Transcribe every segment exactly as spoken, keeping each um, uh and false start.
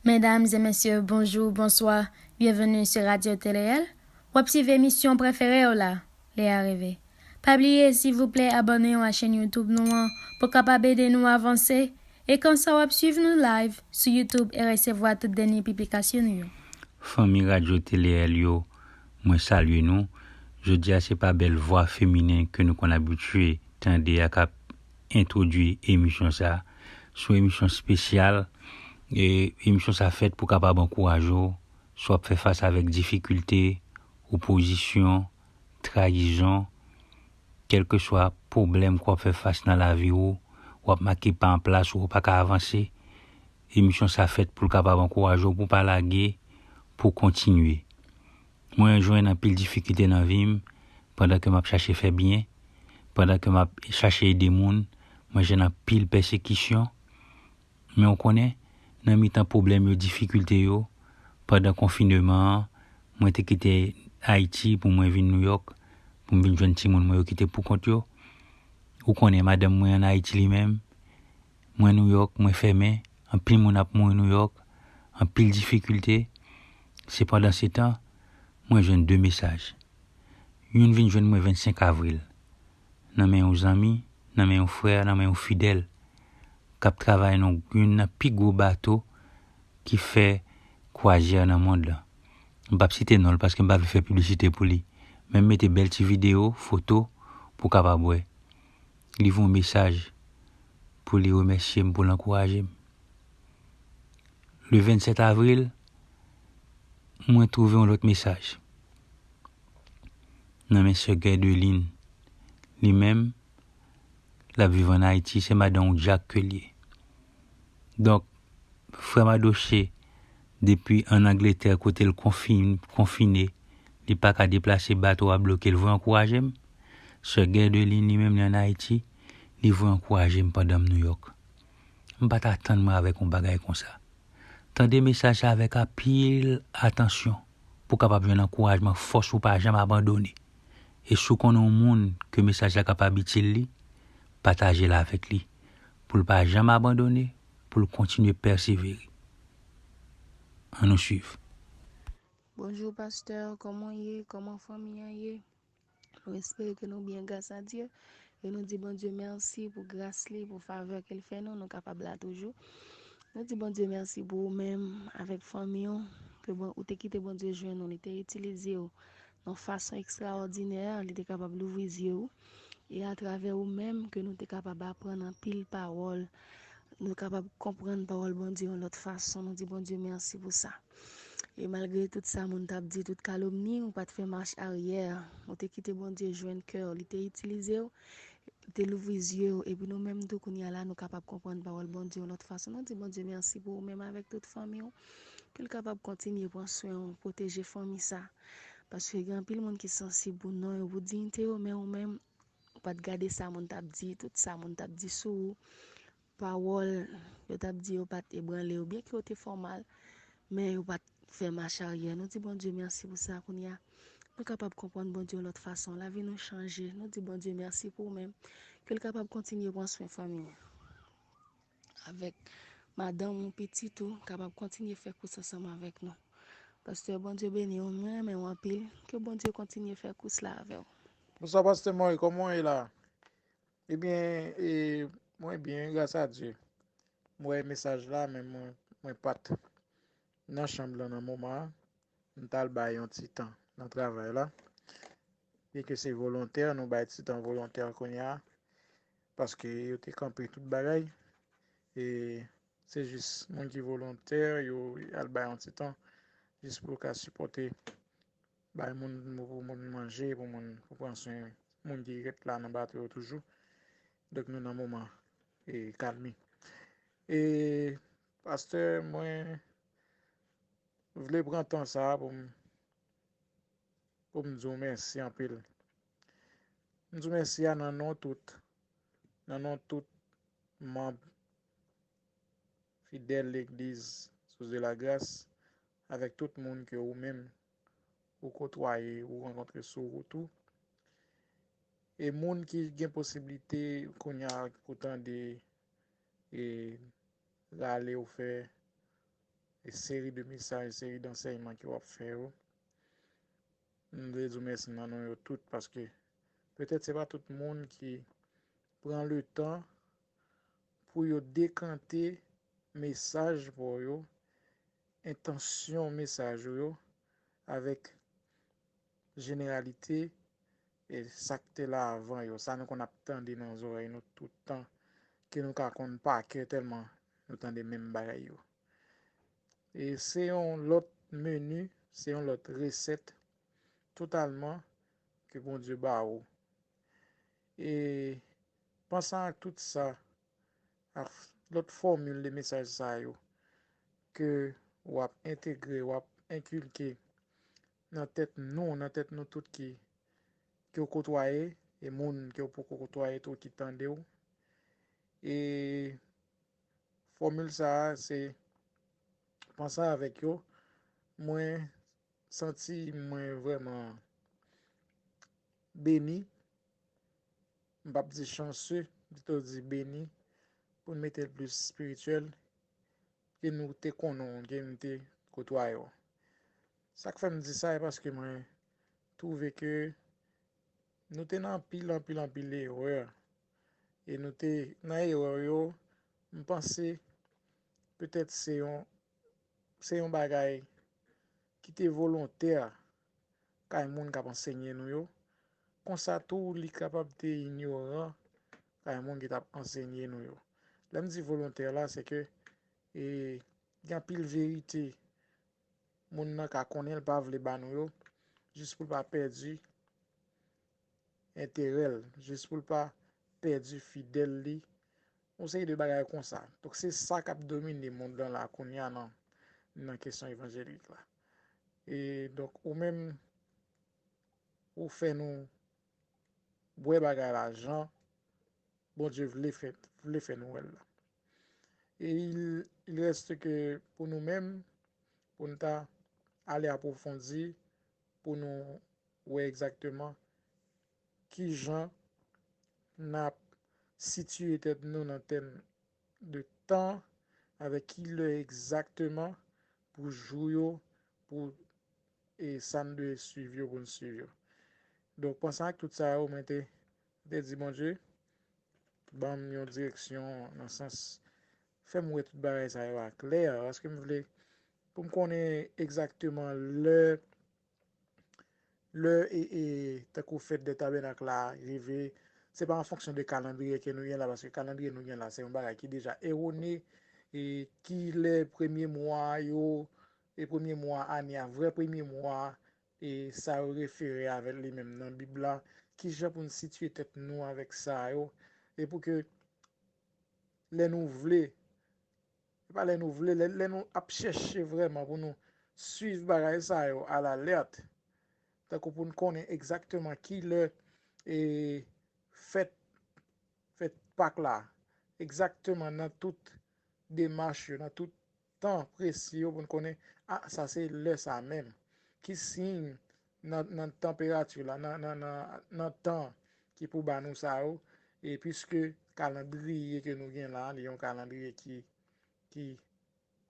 Medam e mesye, bonjou, bonswa, byenveni sou Radyo T L L. W ap swiv emisyon prefere w la, Lè a Reve. Pa bliye, silvouplè, abòne w a chèn YouTube nou an pou w kapab ede nou avanse. E konsa w ap swiv nou live sou YouTube e resevwa tout dènye piblikasyon nou yo. Fanmi Radyo T L L yo, mwen salye nou. Jodi a se pa bèl vwa feminen ke nou konn abitye tande a k ap entwodui emisyon sa a. Se yon emisyon espesyal. E emisyon sa a fèt pou kapab ankouraje w si w ap fè fas avèk difikilte, opozisyon, trayizon, kèlkeswa pwoblèm ke w ap fè fas nan lavi w, w ap make pa an plas ou, ou pa ka avanse. Emisyon sa a fèt pou l kapab ankouraje w pou w pa lage, pou w kontinye. Mwen jwenn anpil difikilte nan vi m pandan ke m ap chache fè byen, pandan ke m ap chache ede moun, mwen jwenn anpil pèsekisyon. Men w konnen, nan mitan pwoblèm yo, difikilte yo, pandan konfineman an, mwen te kite Ayiti pou mwen vin Nouyòk, pou m vin jwenn timoun mwen yo ki te pou kont yo. Ou konnen, madanm mwen ann Ayiti li menm, mwen Nouyòk, mwen fèmen, anpil moun ap mouri Nouyòk, anpil difikilte. Sepandan se tan, mwen jwenn de mesaj. Youn vin jwenn mwen vennsenk avril, nan men yon zanmi, nan men yon frè, nan men yon fidèl, k ap travay nan youn nan pi gwo bato ki fè kwazyè nan mond lan. M p ap site non l paske m pa vle fè piblisite pou li, men m mete bèl ti videyo, foto, pou w kapab wè. Li voye yon mesaj pou li remèsye m, pou l ankouraje m. Le vennsèt avril, mwen twouve yon lòt mesaj nan men sè Guerdeline. Li menm, l ap viv ann Ayiti, se madan yon dyak ke l ye. Donk, frè Madoche, depi ann Angletè, kote l konfin-, konfine, li pa ka deplase, bato a bloke, l voye ankouraje m. Sè Guerdeline, li menm, li ann Ayiti, li voye ankouraje m pandan m Nouyòk. M pa t atann mwen avèk yon bagay konsa. Tande mesaj sa avèk anpil atansyon pou w kapab jwenn ankourajman, fòs pou w pa janm abandone. E si w konnen yon moun ke mesaj la kapab itil li, pataje l avèk li, pou l pa janm abandone, pou l kontinye pèsevere. Ann nou swiv. Bonjou, pastè, kòman w ye? Kòman fanmi an ye? Nou espere ke nou byen, gras a Dye. E nou di Bondye mèsi pou gras li, pou favè ke l fè nou, nou kapab la toujou. Nou di Bondye mèsi pou ou menm avèk fanmi w, ke bon, ou te kite Bondye jwenn ou, li te itilize w nan yon fason ekstraòdinè, li te kapab louvri zye w. E atravè ou menm ke nou te kapab aprann anpil pawòl, nou kapab konprann pawòl Bondye yon lòt fason. Nou di Bondye mèsi pou sa. E malgre tout sa moun t ap di, tout kalomni, ou pa t fè mach aryè. Ou te kite Bondye jwenn kè w, li te itilize w, li te louvri zye w. Epi nou menm tou, kounye a la, nou kapab konprann pawòl Bondye yon lòt fason. Nou di Bondye mèsi pou ou menm avèk tout fanmi w. Ke l kapab kontinye pran swen w, pwoteje fanmi sa. Paske gen anpil moun ki sansib pou non yo, pou diyite yo, men ou menm, ou pa t gade sa moun t ap di, tout sa moun t ap di sou ou. Pawòl yo t ap di yo pa t ebranle w, byenke yo te fè w mal, men yo pa t fè mach aryè. Nou di Bondye mèsi pou sa kounye a. Nou kapab konprann Bondye yon lòt fason. Lavi nou chanje. Nou di Bondye mèsi pou ou menm. Ke l kapab kontinye pran swen fanmi w. Avèk madanm ou, pitit ou, kapab kontinye fè kous ansanm avèk nou. Pastè, Bondye beni w. Mwen renmen w anpil. Ke Bondye kontinye fè kous la avè w. Bonswa, pastè Moy, kòman w ye la? Ebyen, e, mwen byen, gras a Dye. Mwen wè mesaj la, men mwen, mwen pa t nan chanm lan nan moman an. M t al bay yon ti tan nan travay la. Byenke se volontè, nou bay ti tan volontè kounye a, paske yo te kanpe tout bagay. E se jis moun ki volontè, yo al bay yon ti tan, jis pou yo ka sipòte, bay moun, pou moun manje, pou moun, pou pran swen moun ki ret la nan bato yo toujou. Donk, nou nan moman, e, kalmi. E, pastè, mwen vle pran tan sa a pou m, pou m di w mèsi anpil. M di w mèsi a nan non tout, nan non tout manm fidèl legliz Source de la Grâce, avèk tout moun ke ou menm ou kotwaye, ou rankontre sou wout ou. E moun ki gen posiblite kounye a pou tande, e, rale ou fè, seri de mesaj, seri d'ansèyman ke w ap fè yo. M vle di w mèsi nan non yo tout, paske petèt se pa tout moun ki pran le tan pou yo dekante mesaj pa w yo, entansyon mesaj ou yo, avèk jeneralite e sa k te la avan yo, sa nou konn ap tande nan zòrèy nou tout tan, ke nou ka konn pa kè tèlman nou tande menm bagay yo. E se yon lòt meni, se yon lòt resèt totalman ke Bondye ba ou. E pansan ak tout sa, ak lòt fòmil de mesaj sa yo ke w ap entegre, w ap enkilke nan tèt nou, nan tèt nou tout ki, ke w kotwaye, e moun ke w poko kotwaye tou ki tande w. E fòmil sa a, se panse avèk yo, mwen santi mwen vrèman beni. M p ap di chanse, plito di beni, pou n mete l plis espirityèl, ke nou te konnen w, ke nou te kotwaye w. Sa k fè m di sa, e paske mwen twouve ke nou te nan anpil, anpil, anpil erè. E nou te nan erè yo, m panse petèt se yon, se yon bagay ki te volontè kay moun k ap ansenye nou yo. Konsa tou, li kapab te inyoran kay moun ki t ap ansenye nou yo. Lè m di volontè la, se ke, e, gen anpil verite moun nan ka konnen l pa vle ba nou yo, jis pou l pa pèdi enterè l, jis pou l pa pèdi fidèl li, yon seri de bagay konsa. Donk, se sa k ap domine mond lan la kounye a nan, nan kesyon evanjelik la. E donk, ou menm, ou fè nou bwè bagay la jan Bondye vle fè, vle fè nou wè l la. E il, il reste ke pou nou menm, pou n ta ale apwofondi, pou nou wè egzakteman kijan n ap sitiye tèt nou nan tèm de tan, avèk ki lè egzakteman pou jou yo, pou, e sa n dwe swiv yo, pou n swiv yo. Donk, panse ak tout sa yo, mwen te, te di Bondye, ban m yon direksyon nan sans, fè m wè tout bagay sa yo aklè, paske m vle pou m konnen egzakteman lè, lè e, e tankou fèt de tabènak la rive, se pa an fonksyon de kalandriye ke nou gen la, paske kalandriye nou gen la, se yon bagay ki deja ewone, e ki lè premye mwa yo, e premye mwa ane a, vrè premye mwa, e sa yo refere avèk li menm nan Bib la, kijan pou n sitiye tèt nou avèk sa yo, e pou ke lè nou vle, se pa lè nou vle, lè, lè nou ap chèche vrèman pou nou swiv bagay sa yo alalèt, tankou pou n konnen egzakteman ki lè e fèt, fèt Pak la, egzakteman nan tout demach yo, nan tout tan presi yo pou n konnen, a, sa se lè sa menm. Ki siy nan, nan tanperati la, nan, nan, nan, nan tan ki pou ba nou sa yo, e piske kalandriye ke nou gen la, li yon kalandriye ki, ki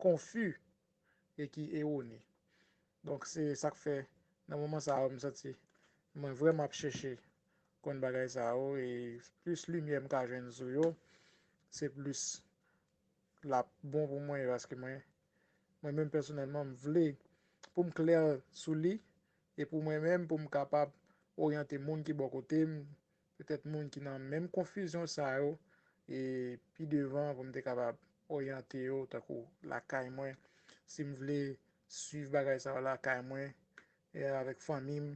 konfi e ki ewone. Donk, se sa k fè, nan moman sa yo, m santi mwen vrèman ap chèche konn bagay sa yo, e plis limyè m ka jwenn sou yo, se plis l ap bon pou mwen, paske mwen, mwen menm pèsonèlman, m vle pou m klè sou li, e pou mwen menm, pou m kapab oryante moun ki bò kote m, petèt moun ki nan menm konfizyon sa yo, e pi devan, pou m te kapab oryante yo, tankou lakay mwen, si m vle swiv bagay sa yo lakay mwen, e avèk fanmi m,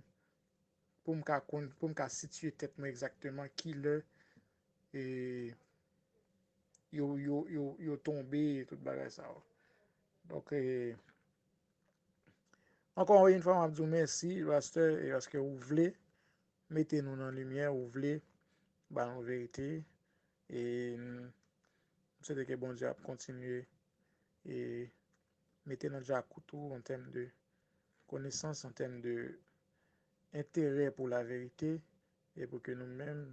pou m ka konn, pou m ka sitiye tèt mwen egzakteman ki lè, e, yo, yo, yo, yo tonbe, e tout bagay sa yo. Donk, e, ankò yon fwa, m ap di w mèsi, pastè, e paske ou vle mete nou nan limyè, ou vle ba nou verite, e m swete ke Bondye ap kontinye e mete nan djakout ou an tèm de konesans, an tèm de enterè pou laverite, e pou ke nou menm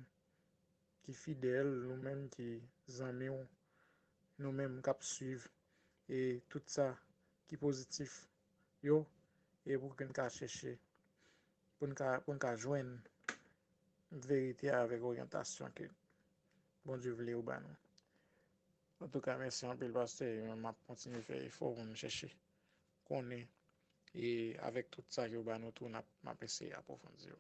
ki fidèl, nou menm ki zanmi w, nou menm k ap swiv, e tout sa ki pozitif yo, e pou ke n ka chèche, pou n ka, pou n ka jwenn verite avèk oryantasyon ke Bondye vle yo ba nou. Antouka, mèsi anpil, pastè, e mwen m ap kontinye fè efò pou m chèche konnen, e avèk tout sa ke yo ba nou tou, n ap, m ap eseye apwofondi yo.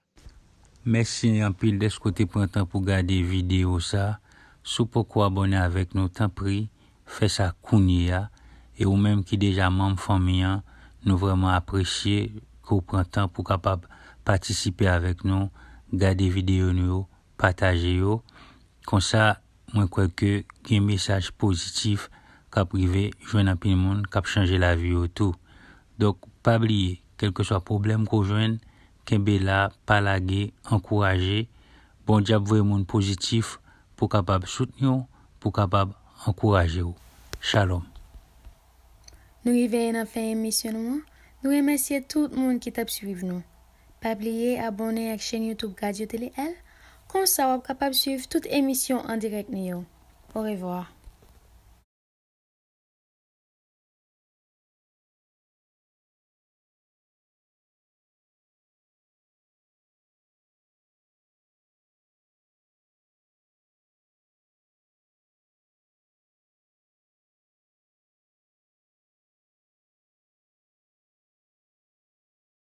Mèsi anpil dèske w te pran tan pou gade videyo sa. Si w poko abòne avèk nou, tanpri, fè sa kounye a. E ou menm ki deja manm fanmi an, nou vrèman apresye ke w pran tan pou w kapab patisipe avèk nou, gade videyo nou yo, pataje yo. Konsa, mwen kwè ke gen mesaj pozitif k ap rive jwenn anpil moun, k ap chanje lavi yo tou. Donk, pa bliye, kèlkeswa pwoblèm ke w jwenn, kenbe la, pa lage, ankouraje. Bondye ap voye moun pozitif pou kapab soutni w, pou kapab ankouraje w. Shalom. Nou rive nan fen emisyon nou an. Nou remèsye tout moun ki t ap swiv nou. Pa bliye abòne ak chèn YouTube Radyo Tele L, konsa w ap kapab swiv tout emisyon an dirèk nou yo. Orevwa.